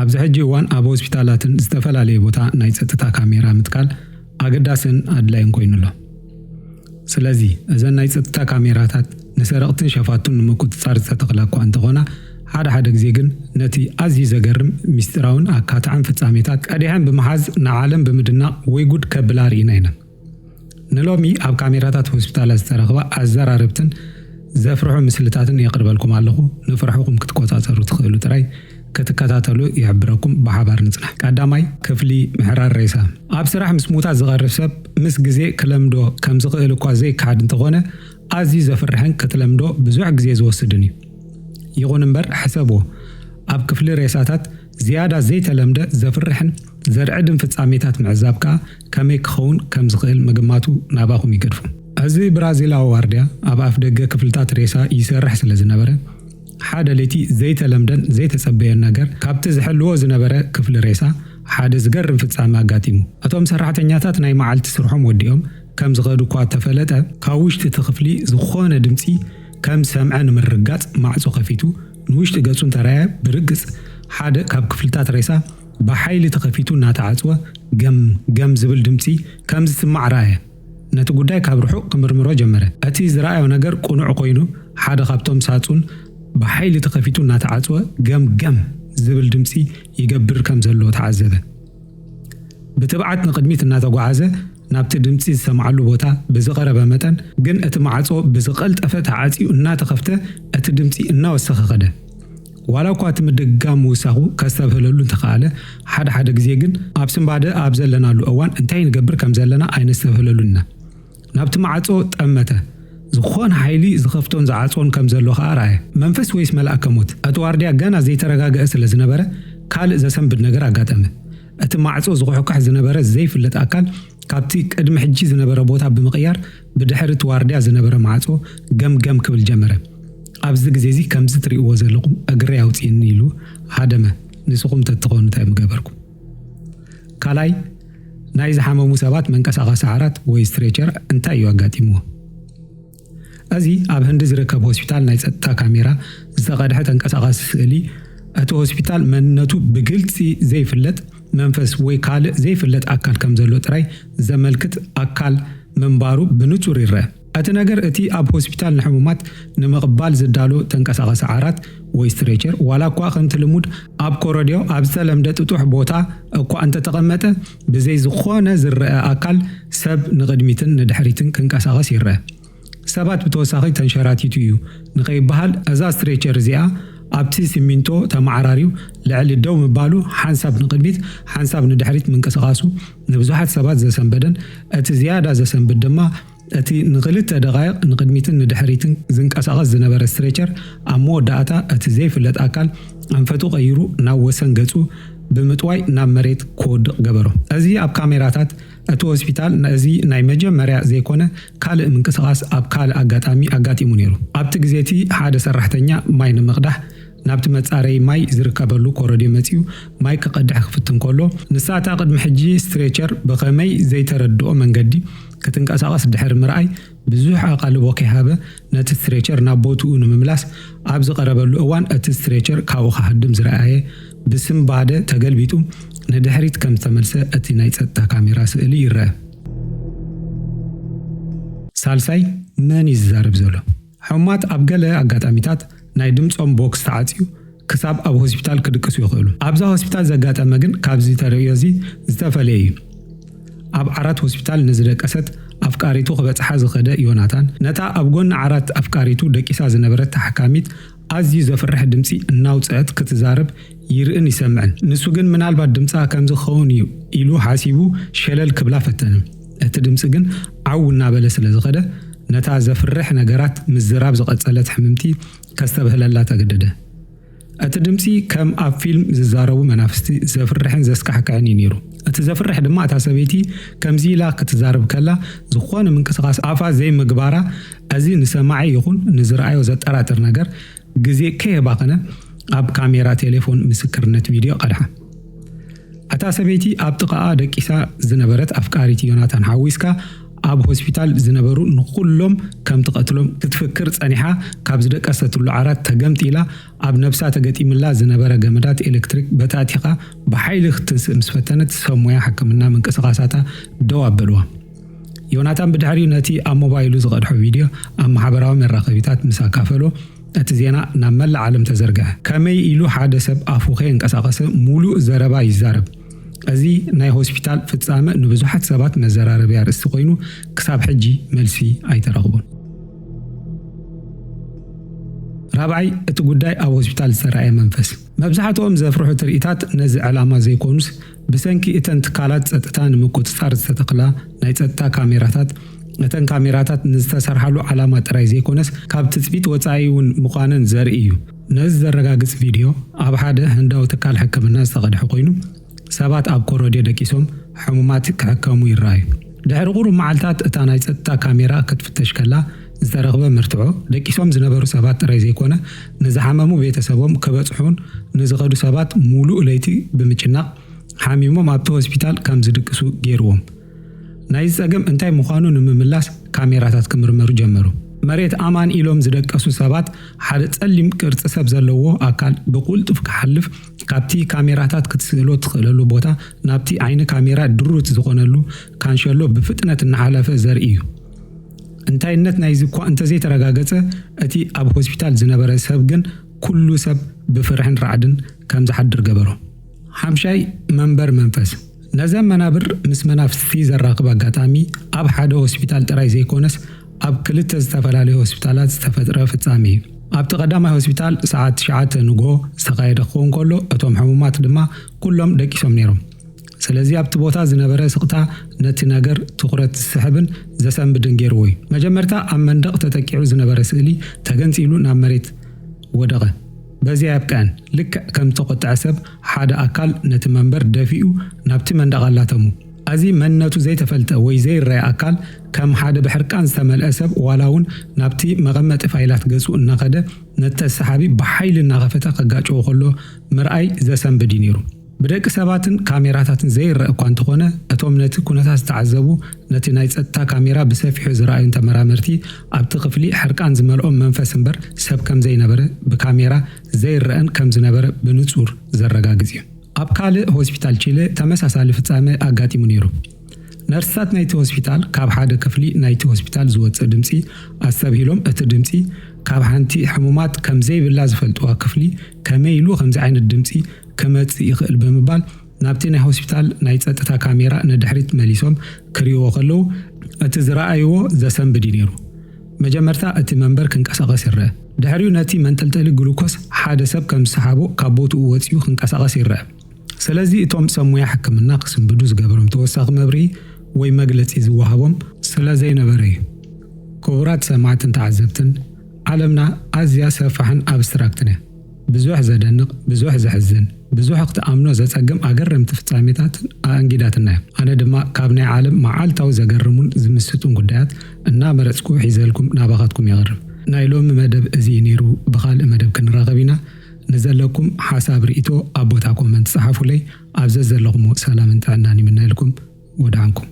ኣብዚ ሕጂ እዋን ኣብ ሆስፒታላትን ዝተፈላለየ ቦታ ናይ ጸጥታ ካሜራ ምትካል ኣገዳስን ኣድላይን ኮይኑ ኣሎ። ስለዚ እዘን ናይ ጸጥታ ካሜራታት ንሰረቕትን ሸፋቱን ንምቁጽጻር ዝተተኽላ እኳ እንተኾና፣ ሓደ ሓደ ግዜ ግን ነቲ ኣዝዩ ዘገርም፣ ምስጢራውን ኣካታዕን ፍጻሜታት ቀዲሐን ብምሓዝ ንዓለም ብምድናቕ ወይ ጉድ ከብላ ርኢና ኢና። ንሎሚ ኣብ ካሜራታት ሆስፒታላት ዝተረኽባ ኣዘራረብትን ዘፍርሑ ምስልታትን የቕርበልኩም ኣለኹ። ንፍርሕኹም ክትቆጻጸሩ ትኽእሉ ጥራይ ክትከታተሉ ይሕብረኩም። ብሓባር ንጽናሕ። ቀዳማይ ክፍሊ ምሕራር ሬሳ። ኣብ ስራሕ ምስ ሙታት ዝቐርብ ሰብ ምስ ግዜ ክለምዶ ከም ዝኽእል እኳ ዘይከሓድ እንተኾነ፣ ኣዝዩ ዘፍርሕን ክትለምዶ ብዙሕ ግዜ ዝወስድን እዩ። ይኹን እምበር ሕሰብዎ፣ ኣብ ክፍሊ ሬሳታት ዝያዳ ዘይተለምደ፣ ዘፍርሕን ዘርዕድን ፍጻሜታት ምዕዛብ ከኣ ከመይ ክኸውን ከም ዝኽእል ምግማቱ ናባኹም ይገድፎ። እዚ ብራዚላዊ ዋርድያ ኣብ ኣፍ ደገ ክፍልታት ሬሳ ይሰርሕ ስለ ዝነበረ፣ ሓደ ለይቲ ዘይተለምደን ዘይተጸበየን ነገር ካብቲ ዝሕልዎ ዝነበረ ክፍሊ ሬሳ ሓደ ዝገርም ፍጻመ ኣጋጢሙ። እቶም ሰራሕተኛታት ናይ መዓልቲ ስርሖም ወዲኦም ከም ዝኸዱ እኳ ተፈለጠ፣ ካብ ውሽጢ እቲ ክፍሊ ዝኾነ ድምጺ ከም ዝሰምዐ ንምርግጋጽ ማዕጾ ከፊቱ ንውሽጢ ገጹ እንተረኣየ፣ ብርግጽ ሓደ ካብ ክፍልታት ሬሳ ብሓይሊ ተኸፊቱ እናተዓጽወ ገም ገም ዝብል ድምጺ ከም ዝስማዕ ረኣየ። ነቲ ጉዳይ ካብ ርሑቕ ክምርምሮ ጀመረ። እቲ ዝረኣዮ ነገር ቅኑዕ ኮይኑ፣ ሓደ ካብቶም ሳጹን ብሓይሊ ተኸፊቱ እናተዓጽወ ገም ገም ዝብል ድምጺ ይገብር ከም ዘሎ ተዓዘበ። ብትብዓት ንቕድሚት እናተጓዓዘ ናብቲ ድምጺ ዝሰምዓሉ ቦታ ብዝቐረበ መጠን ግን፣ እቲ ማዕጾ ብዝቐልጠፈ ተዓጽዩ እናተኸፍተ፣ እቲ ድምጺ እናወሰኸ ኸደ። ዋላ እኳ እቲ ምድግጋም ምውሳኹ ከስተብህለሉ እንተኸኣለ፣ ሓደ ሓደ ግዜ ግን ኣብ ስንባደ ኣብ ዘለናሉ እዋን እንታይ ንገብር ከም ዘለና ኣይነስተብህለሉን ኢና። ናብቲ ማዕጾ ጠመተ። ዝኾነ ሓይሊ ዝኸፍቶን ዝዓጽዎን ከም ዘሎ ኸኣ ረኣየ። መንፈስ ወይስ መልኣከ ሞት? እቲ ዋርድያ ገና ዘይተረጋግአ ስለ ዝነበረ፣ ካልእ ዘሰንብድ ነገር ኣጋጠመ። እቲ ማዕጾ ዝኹሕኳሕ ዝነበረ ዘይፍለጥ ኣካል ካብቲ ቅድሚ ሕጂ ዝነበረ ቦታ ብምቕያር፣ ብድሕሪ እቲ ዋርድያ ዝነበረ ማዕጾ ገምገም ክብል ጀመረ። ኣብዚ ግዜ እዚ ከምዚ ትርእይዎ ዘለኹም እግረይ ኣውጺእኒ ኢሉ ሃደመ። ንስኹም ተትኾኑ እንታይ ምገበርኩም? ካልኣይ፣ ናይ ዝሓመሙ ሰባት መንቀሳቐሲ ዓራት ወይ ስትሬቸር እንታይ እዩ ኣጋጢምዎ? እዚ ኣብ ህንዲ ዝርከብ ሆስፒታል ናይ ጸጥታ ካሜራ ዝተቐድሐ ተንቀሳቓሲ ስእሊ፣ እቲ ሆስፒታል መንነቱ ብግልጺ ዘይፍለጥ መንፈስ ወይ ካልእ ዘይፍለጥ ኣካል ከም ዘሎ ጥራይ ዘመልክት ኣካል ምንባሩ ብንጹር ይረአ። እቲ ነገር፣ እቲ ኣብ ሆስፒታል ንሕሙማት ንምቕባል ዝዳሎ ተንቀሳቓሲ ዓራት ወይ ስትሬቸር፣ ዋላ እኳ ከምቲ ልሙድ ኣብ ኮረድዮ ኣብ ዝተለምደ ጥጡሕ ቦታ እኳ እንተተቐመጠ፣ ብዘይ ዝኾነ ዝረአ ኣካል ሰብ ንቕድሚትን ንድሕሪትን ክንቀሳቐስ ይረአ። ሰባት ብተወሳኺ ተንሸራቲቱ እዩ ንኸይበሃል፣ እዛ ስትሬቸር እዚኣ ኣብቲ ሲሚንቶ ተመዓራርዩ ልዕሊ ደው ምባሉ፣ ሓንሳብ ንቕድሚት ሓንሳብ ንድሕሪት ምንቅስቓሱ ንብዙሓት ሰባት ዘሰንበደን፣ እቲ ዝያዳ ዘሰንብድ ድማ እቲ ንኽልተ ደቓይቕ ንቕድሚትን ንድሕሪትን ዝንቀሳቐስ ዝነበረ ስትሬቸር ኣብ መወዳእታ እቲ ዘይፍለጥ ኣካል ኣንፈቱ ቀይሩ ናብ ወሰን ገጹ ብምጥዋይ ናብ መሬት ክወድቕ ገበሮ። እዚ ኣብ ካሜራታት እቲ ሆስፒታል ነዚ ናይ መጀመርያ ዘይኮነ ካልእ ምንቅስቓስ ኣብ ካልእ ኣጋጣሚ ኣጋጢሙ ነይሩ። ኣብቲ ግዜ እቲ ሓደ ሰራሕተኛ ማይ ንምቕዳሕ ናብቲ መጻረዪ ማይ ዝርከበሉ ኮረድዮ መጺኡ ማይ ክቐድሕ ክፍትን ከሎ፣ ንሳ እታ ቅድሚ ሕጂ ስትሬቸር ብኸመይ ዘይተረድኦ መንገዲ ክትንቀሳቐስ ድሕሪ ምርኣይ፣ ብዙሕ ኣቓልቦ ከይሃበ ነቲ ስትሬቸር ናብ ቦትኡ ንምምላስ ኣብ ዝቐረበሉ እዋን፣ እቲ ስትሬቸር ካብኡ ክሃድም ዝረኣየ ብስንባደ ተገልቢጡ ንድሕሪት ከም ዝተመልሰ እቲ ናይ ጸጥታ ካሜራ ስእሊ ይረአ። ሳልሳይ፣ መን እዩ ዝዛረብ ዘሎ? ሕሙማት ኣብ ገለ ኣጋጣሚታት ናይ ድምጾም ቦክስ ተዓጽዩ ክሳብ ኣብ ሆስፒታል ክድቅሱ ይኽእሉ። ኣብዛ ሆስፒታል ዘጋጠመ ግን ካብዚ ተርእዮ እዚ ዝተፈለየ እዩ። ኣብ ዓራት ሆስፒታል ንዝደቀሰት ኣፍቃሪቱ ክበጽሓ ዝኸደ ዮናታን፣ ነታ ኣብ ጎኒ ዓራት ኣፍቃሪቱ ደቂሳ ዝነበረት ተሓካሚት ኣዝዩ ዘፍርሕ ድምጺ እናውጽአት ክትዛረብ ይርእን ይሰምዕን። ንሱ ግን ምናልባት ድምጻ ከምዚ ክኸውን እዩ ኢሉ ሓሲቡ ሸለል ክብላ ፈተነ። እቲ ድምጺ ግን ዓው እናበለ ስለ ዝኸደ፣ ነታ ዘፍርሕ ነገራት ምዝራብ ዝቐጸለት ሕምምቲ ከስተብህለላ ተገደደ። እቲ ድምጺ ከም ኣብ ፊልም ዝዛረቡ መናፍስቲ ዘፍርሕን ዘስካሕክዕን እዩ ነይሩ። እቲ ዘፍርሕ ድማ እታ ሰበይቲ ከምዚ ኢላ ክትዛረብ ከላ ዝኾነ ምንቅስቓስ ኣፋ ዘይምግባራ፣ እዚ ንሰማዒ ይኹን ንዝረኣዮ ዘጠራጥር ነገር ግዜ ከየባኸነ ኣብ ካሜራ ቴሌፎን ምስክርነት ቪድዮ ቀድሓ። እታ ሰበይቲ ኣብ ጥቓኣ ደቂሳ ዝነበረት ኣፍቃሪት ዮናታን ሓዊስካ ኣብ ሆስፒታል ዝነበሩ ንኹሎም ከም ትቐትሎም ክትፍክር ጸኒሓ፣ ካብ ዝደቀሰትሉ ዓራት ተገምጢላ፣ ኣብ ነብሳ ተገጢምላ ዝነበረ ገመዳት ኤሌክትሪክ በታቲኻ ብሓይሊ ክትንስእ ምስ ፈተነት፣ ሰብ ሞያ ሕክምና ምንቅስቓሳታ ደው ኣበልዋ። ዮናታን ብድሕሪኡ ነቲ ኣብ ሞባይሉ ዝቐድሖ ቪድዮ ኣብ ማሕበራዊ መራኸቢታት ምስ ኣካፈሎ፣ እቲ ዜና ናብ መላእ ዓለም ተዘርግሐ። ከመይ ኢሉ ሓደ ሰብ ኣፉ ከየንቀሳቐሰ ሙሉእ ዘረባ ይዛረብ? እዚ ናይ ሆስፒታል ፍጻመ ንብዙሓት ሰባት መዘራረቢ ኣርእስቲ ኮይኑ፣ ክሳብ ሕጂ መልሲ ኣይተረኽቦን። ራብዓይ፣ እቲ ጉዳይ ኣብ ሆስፒታል ዝተራእየ መንፈስ። መብዛሕትኦም ዘፍርሑ ትርኢታት ነዚ ዕላማ ዘይኮኑስ፣ ብሰንኪ እተን ትካላት ጸጥታ ንምቁጽጻር ዝተተኽላ ናይ ጸጥታ ካሜራታት፣ እተን ካሜራታት ንዝተሰርሓሉ ዓላማ ጥራይ ዘይኮነስ፣ ካብ ትጽቢት ወጻኢ እውን ምዃነን ዘርኢ እዩ። ነዚ ዘረጋግጽ ቪድዮ ኣብ ሓደ ህንዳዊ ትካል ሕክምና ዝተቐድሐ ኮይኑ፣ ሰባት ኣብ ኮረድዮ ደቂሶም ሕሙማት ክሕከሙ ይረኣዩ። ድሕሪ ቁሩብ መዓልታት እታ ናይ ጸጥታ ካሜራ ክትፍተሽ ከላ ዝተረኽበ መርትዖ፣ ደቂሶም ዝነበሩ ሰባት ጥራይ ዘይኮነ፣ ንዝሓመሙ ቤተሰቦም ክበጽሑን ንዝኸዱ ሰባት ሙሉእ ለይቲ ብምጭናቕ ሓሚሞም ኣብቲ ሆስፒታል ከም ዝድቅሱ ገይርዎም። ናይዚ ጸገም እንታይ ምዃኑ ንምምላስ ካሜራታት ክምርመሩ ጀመሩ። መሬት ኣማን ኢሎም ዝደቀሱ ሰባት ሓደ ጸሊም ቅርጺ ሰብ ዘለዎ ኣካል ብቁልጡፍ ክሓልፍ፣ ካብቲ ካሜራታት ክትስእሎ ትኽእለሉ ቦታ ናብቲ ዓይኒ ካሜራ ድሩት ዝኾነሉ ካንሸሎ ብፍጥነት እናሓለፈ ዘርኢ እዩ። እንታይነት ናይዚ እኳ እንተዘይተረጋገጸ፣ እቲ ኣብ ሆስፒታል ዝነበረ ሰብ ግን ኩሉ ሰብ ብፍርሕን ራዕድን ከም ዝሓድር ገበሮ። ሓምሻይ፣ መንበር መንፈስ። ነዘን መናብር ምስ መናፍስቲ ዘራኽብ ኣጋጣሚ ኣብ ሓደ ሆስፒታል ጥራይ ዘይኮነስ፣ ኣብ ክልተ ዝተፈላለዩ ሆስፒታላት ዝተፈጥረ ፍጻሜ እዩ። ኣብቲ ቀዳማይ ሆስፒታል ሰዓት ትሽዓተ ንግሆ ዝተኻየደ ክኸውን ከሎ፣ እቶም ሕሙማት ድማ ኩሎም ደቂሶም ነይሮም። ስለዚ ኣብቲ ቦታ ዝነበረ ስቕታ ነቲ ነገር ትኹረት ዝስሕብን ዘሰንብድን ገይርዎ እዩ። መጀመርታ ኣብ መንደቕ ተጠቂዑ ዝነበረ ስእሊ ተገንጺሉ ናብ መሬት ወደቐ። በዚ ኣየብቅዐን። ልክዕ ከም ዝተቖጥዐ ሰብ ሓደ ኣካል ነቲ መንበር ደፊኡ ናብቲ መንደቕ ኣላተሙ። እዚ መንነቱ ዘይተፈልጠ ወይ ዘይረአ ኣካል ከም ሓደ ብሕርቃን ዝተመልአ ሰብ ዋላ እውን ናብቲ መቐመጢ ፋይላት ገጹ እናኸደ ነቲ ተሰሓቢ ብሓይሊ እናኸፈተ ከጋጭዎ ከሎ ምርኣይ ዘሰንብድ እዩ ነይሩ። ብደቂ ሰባትን ካሜራታትን ዘይረአ እኳ እንተኾነ፣ እቶም ነቲ ኩነታት ዝተዓዘቡ ነቲ ናይ ጸጥታ ካሜራ ብሰፊሑ ዝረኣዩን ተመራመርቲ ኣብቲ ክፍሊ ሕርቃን ዝመልኦም መንፈስ እምበር ሰብ ከም ዘይነበረ ብካሜራ ዘይረኣን ከም ዝነበረ ብንጹር ዘረጋግጽ እዩ። ኣብ ካልእ ሆስፒታል ቺለ ተመሳሳሊ ፍጻመ ኣጋጢሙ ነይሩ። ነርስታት ናይቲ ሆስፒታል ካብ ሓደ ክፍሊ ናይቲ ሆስፒታል ዝወጽእ ድምጺ ኣስተብሂሎም፣ እቲ ድምጺ ካብ ሓንቲ ሕሙማት ከም ዘይብላ ዝፈልጥዋ ክፍሊ ከመይ ኢሉ ከምዚ ዓይነት ድምጺ ክመጽእ ይኽእል ብምባል ናብቲ ናይ ሆስፒታል ናይ ጸጥታ ካሜራ ንድሕሪት መሊሶም ክርእይዎ ከለዉ፣ እቲ ዝረኣይዎ ዘሰንብድ እዩ ነይሩ። መጀመርታ እቲ መንበር ክንቀሳቐስ ይረአ። ድሕሪኡ ነቲ መንጠልጠሊ ግሉኮስ ሓደ ሰብ ከም ዝሰሓቦ ካብ ቦትኡ ወጺኡ ክንቀሳቐስ ይረአ። ስለዚ እቶም ሰብ ሞያ ሕክምና ክስንብዱ ዝገበሮም ተወሳኺ መብርሂ ወይ መግለጺ ዝወሃቦም ስለ ዘይነበረ እዩ። ክቡራት ሰማዕትን ተዓዘብትን፣ ዓለምና ኣዝያ ሰፋሕን ኣብስትራክትን እያ። ብዙሕ ዘደንቕ፣ ብዙሕ ዘሕዝን፣ ብዙሕ ክትኣምኖ ዘጸግም ኣገረምቲ ፍጻሜታትን ኣእንጊዳትና እያ። ኣነ ድማ ካብ ናይ ዓለም መዓልታዊ ዘገርሙን ዝምስጡን ጉዳያት እናመረጽኩ ሒዘልኩም ናባኻትኩም የቕርብ። ናይ ሎሚ መደብ እዚ እዩ ነይሩ። ብኻልእ መደብ ክንራኸብ ኢና። ንዘለኩም ሓሳብ ርእይቶ ኣብ ቦታ ኮመንት ጸሓፉለይ። ኣብ ዘዘለኹሞ ሰላምን ጥዕናን ይምነየልኩም። ወድዓንኩም።